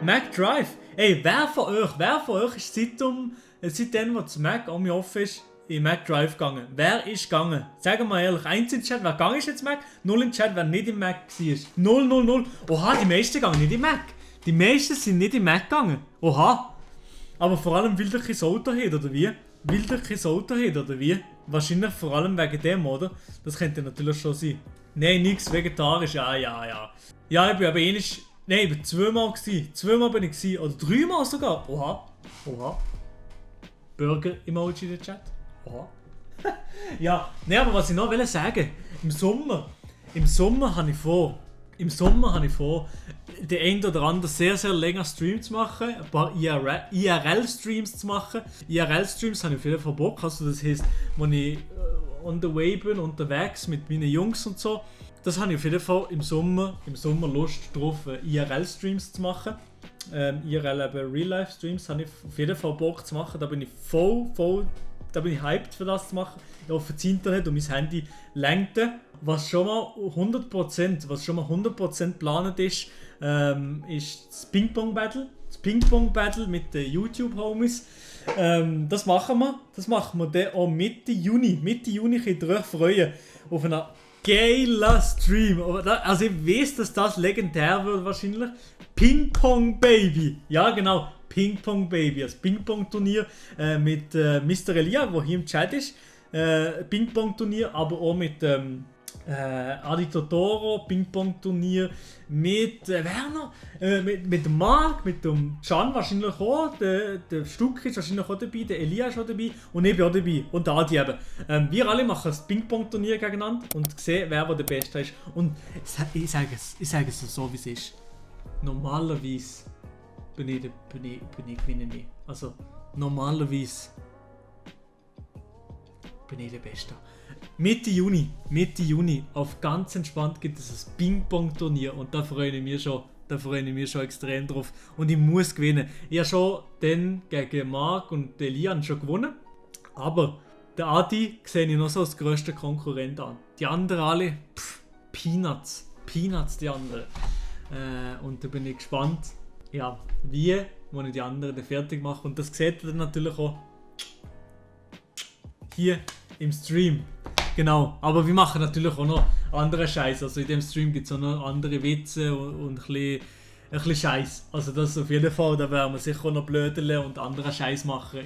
Mac Drive. Ey, wer von euch ist seitdem, wo das Mac on me off ist, in Mac Drive gegangen? Wer ist gegangen? Sagen wir ehrlich, 1 im Chat, wer gegangen ist jetzt Mac? 0 im Chat, wer nicht im Mac war. 0, 0, 0. Oha, die meisten gingen nicht im Mac. Die meisten sind nicht im Mac gegangen. Oha. Aber vor allem will ich ins Auto hin, oder wie? Wahrscheinlich vor allem wegen dem, oder? Das könnte natürlich schon sein. Nein, nix vegetarisch, ja. Ja, ich bin aber ich bin zweimal gewesen. Zweimal bin ich gewesen. Oder 3-mal sogar. Oha. Burger-Emoji in den Chat. Oha. Ja, nein, aber was ich noch sagen wollte, im Sommer habe ich vor, den einen oder anderen sehr, sehr länger Stream zu machen, ein paar IRL-Streams zu machen. IRL-Streams habe ich auf jeden Fall Bock, also das heisst, wenn ich on the way bin, unterwegs mit meinen Jungs und so, das habe ich auf jeden Fall im Sommer Lust drauf, IRL-Streams zu machen. IRL, eben Real-Life-Streams, habe ich auf jeden Fall Bock zu machen, da bin ich da bin ich hyped für das zu machen. Ich hoffe, das Internet und mein Handy längte. Was schon mal 100% geplant ist, ist das Ping-Pong-Battle. Das Ping-Pong-Battle mit den YouTube-Homies. Das machen wir dann auch Mitte Juni. Mitte Juni könnt ihr euch freuen auf einen geilen Stream. Also ich weiß, dass das legendär wird wahrscheinlich. Ping-Pong-Baby. Ja genau, Ping-Pong-Baby. Das Ping-Pong-Turnier mit Mr. Elia, der hier im Chat ist. Ping-Pong-Turnier, aber auch mit Adi Totoro, Ping-Pong-Turnier mit Werner, mit dem Marc, mit dem Can wahrscheinlich auch, der Stuck ist wahrscheinlich auch dabei, der Elia ist auch dabei und ich bin auch dabei und der Adi eben. Wir alle machen das Ping-Pong-Turnier gegeneinander und sehen, wer der Beste ist. Und ich sage es so, wie es ist. Normalerweise gewinne ich. Also normalerweise bin ich der Beste. Mitte Juni, auf ganz entspannt gibt es ein Ping-Pong-Turnier und da freue ich mich schon extrem drauf. Und ich muss gewinnen. Ich habe schon dann gegen Marc und Elian schon gewonnen, aber der Adi sehe ich noch so als grössten Konkurrent an. Die anderen alle, Peanuts die anderen. Und da bin ich gespannt, ja, wie ich die anderen dann fertig mache. Und das seht ihr dann natürlich auch hier im Stream. Genau, aber wir machen natürlich auch noch andere Scheiß. Also in dem Stream gibt es auch noch andere Witze und ein bisschen Scheiß. Also das auf jeden Fall, da werden wir sicher auch noch blödeln und anderen Scheiß machen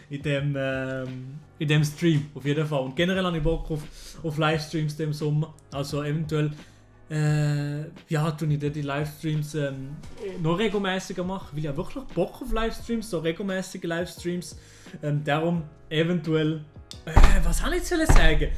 in dem Stream. Auf jeden Fall. Und generell habe ich Bock auf Livestreams im Sommer. Also eventuell tue ich die Livestreams noch regelmäßiger machen, weil ich habe wirklich Bock auf Livestreams, so regelmäßige Livestreams. Darum eventuell, was soll ich jetzt sagen?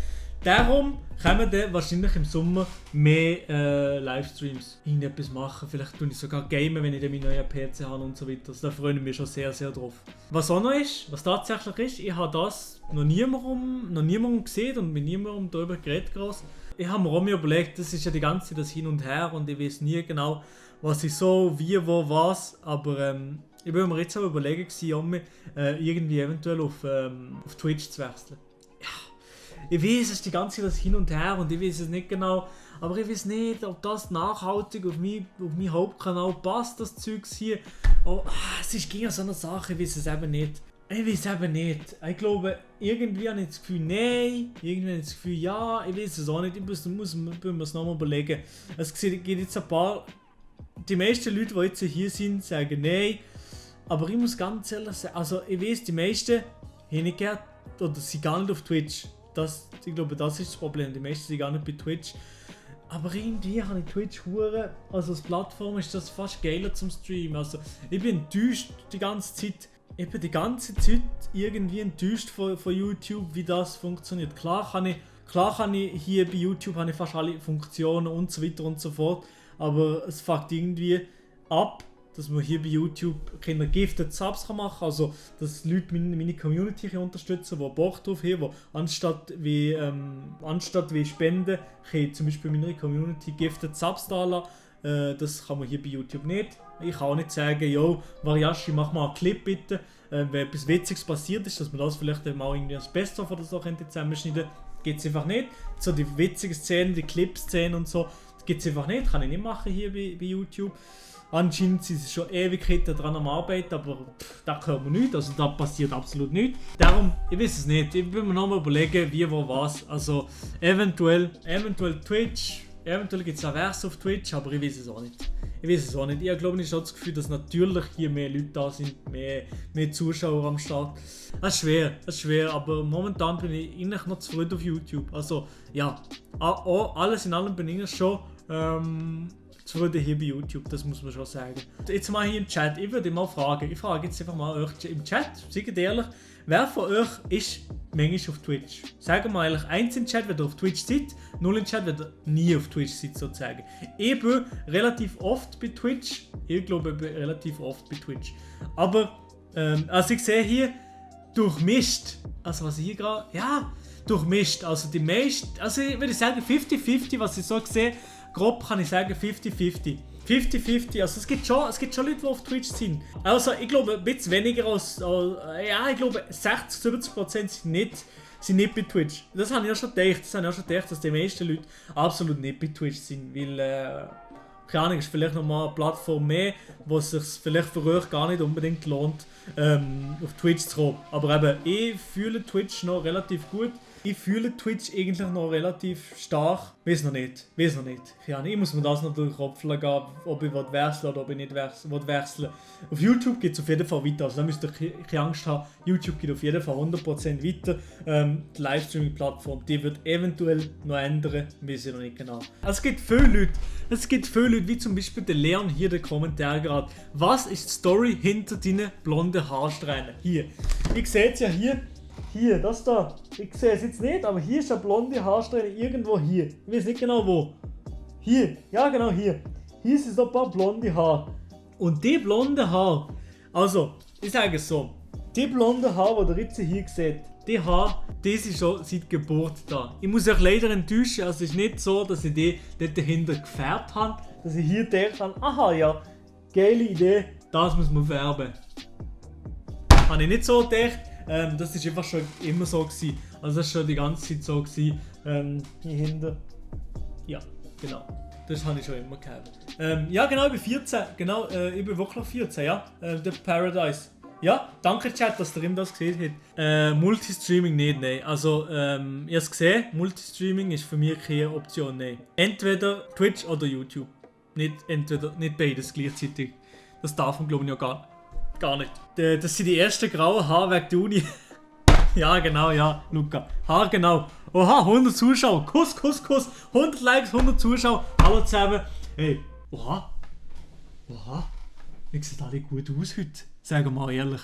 Darum kommen dann wahrscheinlich im Sommer mehr Livestreams. Irgendetwas machen, vielleicht tue ich sogar gamen, wenn ich dann meinen neuen PC habe und so weiter. Also da freue ich mich schon sehr, sehr drauf. Was auch noch ist, was tatsächlich ist, ich habe das noch niemandem gesehen und mit niemandem darüber geredet groß. Ich habe mir auch überlegt, das ist ja die ganze Zeit das Hin und Her und ich weiß nie genau, was ich so, wie, wo, was, aber ich bin mir jetzt auch überlegen, irgendwie eventuell auf Twitch zu wechseln. Ja, ich weiß, es ist die ganze Zeit das Hin und Her und ich weiß es nicht genau, aber ich weiß nicht, ob das nachhaltig auf meinen Hauptkanal passt, das Zeugs hier. Oh, es ist gegen so eine Sache, ich weiß es eben nicht. Ich glaube, irgendwie habe ich das Gefühl, nein. Irgendwie habe ich das Gefühl, ja. Ich weiß es auch nicht. Ich muss mir es nochmal überlegen. Es gibt jetzt ein paar... Die meisten Leute, die jetzt hier sind, sagen nein. Aber ich muss ganz ehrlich sagen, also ich weiß, die meisten haben nicht gern, oder sind gar nicht auf Twitch. Ich glaube, das ist das Problem. Die meisten sind gar nicht bei Twitch. Aber irgendwie habe ich Twitch hure. Also als Plattform ist das fast geiler zum Streamen. Also ich bin enttäuscht die ganze Zeit. Ich bin die ganze Zeit irgendwie enttäuscht von YouTube, wie das funktioniert. Klar kann ich hier bei YouTube habe ich fast alle Funktionen und so weiter und so fort, aber es fuckt irgendwie ab, dass man hier bei YouTube keine Gifted Subs machen kann, also dass Leute meine Community unterstützen, die Bock drauf haben, die anstatt wie spenden, kann zum Beispiel meiner Community Gifted Subs da lassen. Das kann man hier bei YouTube nicht. Ich kann auch nicht sagen, yo, Variashi, mach mal einen Clip bitte. Wenn etwas Witziges passiert ist, dass man das vielleicht mal irgendwie als Best-of oder so zusammenschneiden könnte, geht es einfach nicht. So die witzigen Szenen, die Clip-Szenen und so, das gibt es einfach nicht. Kann ich nicht machen hier bei YouTube. Anscheinend sind sie schon Ewigkeiten daran am Arbeiten, aber da hört man nichts, also da passiert absolut nichts. Darum, ich weiß es nicht, ich will mir nochmal überlegen, wie, wo, was. Also eventuell Twitch, eventuell gibt es auch Vers auf Twitch, aber ich weiß es auch nicht. Ich habe glaube ich schon das Gefühl, dass natürlich hier mehr Leute da sind, mehr Zuschauer am Start. Das ist schwer, aber momentan bin ich eigentlich noch zufrieden auf YouTube. Also ja, alles in allem bin ich schon zufrieden hier bei YouTube, das muss man schon sagen. Jetzt mal hier im Chat, ich würde mal fragen, ich frage jetzt einfach mal euch im Chat, seid ehrlich, wer von euch ist manchmal auf Twitch? Sagen wir ehrlich, 1 im Chat, wenn ihr auf Twitch seid, 0 im Chat, wenn ihr nie auf Twitch seid sozusagen. Ich bin relativ oft bei Twitch, aber also ich sehe hier, durchmischt, also was ich hier gerade, ja, durchmischt, also die meisten, also ich würde sagen 50-50, was ich so sehe, grob kann ich sagen 50-50. 50-50, also es gibt schon Leute, die auf Twitch sind. Also ich glaube ein bisschen weniger als ja, ich glaube 60-70% sind nicht bei Twitch. Das habe ich auch schon gedacht, dass die meisten Leute absolut nicht bei Twitch sind, weil keine Ahnung, ist vielleicht nochmal eine Plattform mehr, wo es sich vielleicht für euch gar nicht unbedingt lohnt, auf Twitch zu kommen. Aber eben, ich fühle Twitch noch relativ gut. Ich fühle Twitch eigentlich noch relativ stark. Weiß noch nicht. Keine Ahnung, ich muss mir das noch durch den Kopf gehen, ob ich wechseln oder ob ich nicht wechseln. Auf YouTube geht es auf jeden Fall weiter. Also da müsst ihr keine Angst haben. YouTube geht auf jeden Fall 100% weiter. Die Livestreaming-Plattform, die wird eventuell noch ändern. Weiß ich noch nicht genau. Also es gibt viele Leute, wie zum Beispiel der Leon hier in den Kommentaren gerade. Was ist die Story hinter deinen blonden Haarsträhnen? Hier. Ich sehe es ja hier. Hier, das da. Ich sehe es jetzt nicht, aber hier ist eine blonde Haarsträhne irgendwo hier. Ich weiß nicht genau wo. Hier, ja genau hier. Hier sind so ein paar blonde Haare. Und die blonden Haare, also, ich sage es so. Die blonden Haare, die ihr jetzt hier seht, die Haare, die sind schon seit Geburt da. Ich muss euch leider enttäuschen, also es ist nicht so, dass ich die dort dahinter gefärbt habe, dass ich hier gedacht habe, aha ja, geile Idee, das muss man färben. Habe ich nicht so gedacht. Das ist einfach schon immer so gewesen. Also das ist schon die ganze Zeit so gewesen. Hier hinten. Ja, genau. Das habe ich schon immer gehabt. Ja genau, ich bin 14. Genau, ich bin wirklich 14, ja. Der Paradise. Ja, danke Chat, dass ihr ihm das gesehen habt. Multistreaming nicht, nein. Also, ihr habt es gesehen, Multistreaming ist für mich keine Option, nein. Entweder Twitch oder YouTube. Nicht beides gleichzeitig. Das darf man glaube ich ja gar nicht. Das sind die ersten grauen Haare wegen der Uni. Ja, genau, ja, Luca. Haar, genau. Oha, 100 Zuschauer. Kuss. 100 Likes, 100 Zuschauer. Hallo zusammen. Hey, oha. Wie sieht alle gut aus heute? Sag mal ehrlich.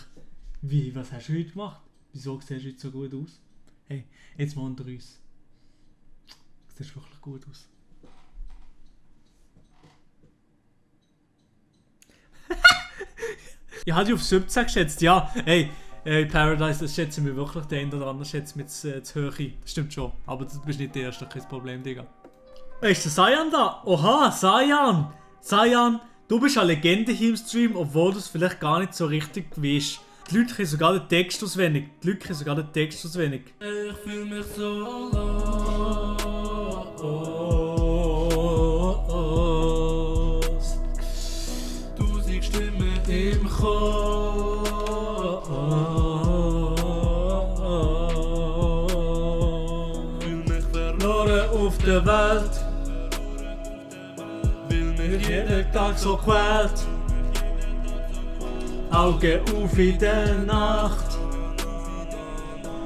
Was hast du heute gemacht? Wieso siehst du heute so gut aus? Hey, jetzt mal unter uns. Du siehst wirklich gut aus. Ich hatte auf 17 geschätzt, ja. Hey, Paradise, das schätzen wir wirklich, der eine oder andere schätzt mit zu hoch. Das stimmt schon, aber du bist nicht der Erste, kein Problem, Digga. Ist der Sayan da? Oha, Sayan! Sayan, du bist eine Legende hier im Stream, obwohl du es vielleicht gar nicht so richtig weißt. Die Leute können sogar den Text auswendig. Ich fühle mich so allein. Im Kopf fühl mich verloren auf der Welt, weil mich jeden Tag so quält. Augen auf in der Nacht,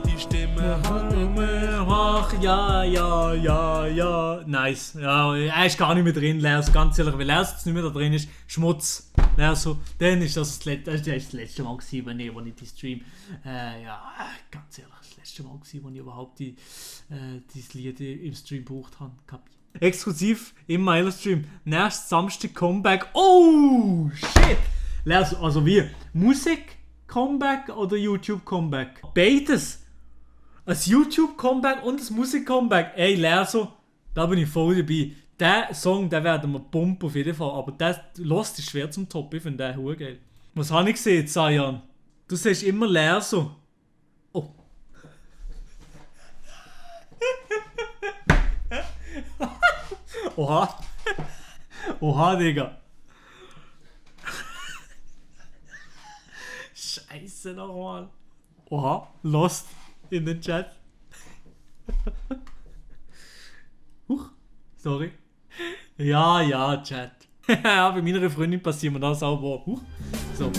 die Stimme hat mir wach. Ja. Nice. Ja, er ist gar nicht mehr drin, Lers, ganz ehrlich, weil Lers jetzt nicht mehr da drin ist. Schmutz. Also, dann ist das das letzte Mal gewesen, wenn ich die Stream, ja, ganz ehrlich, das letzte Mal gewesen, wo ich überhaupt dieses Lied im Stream gebraucht habe. Exklusiv im Mailer-Stream. Nächstes Samstag Comeback. Oh, shit! Also wie? Musik-Comeback oder YouTube-Comeback? Beides! Ein YouTube-Comeback und ein Musik-Comeback. Ey, Lerso, da bin ich voll dabei. Der Song, den werden wir pumpen auf jeden Fall, aber der Lost ist schwer zum Top, ich finde den verdammt geil. Was habe ich gesehen, Sayan? Du siehst immer leer so. Oh. Oha. Oha, Digga. Scheiße nochmal. Oha, Lost in den Chat. Huch, sorry. Ja, Chat. Ja, bei meiner Freundin passiert mir das auch. Huch. So.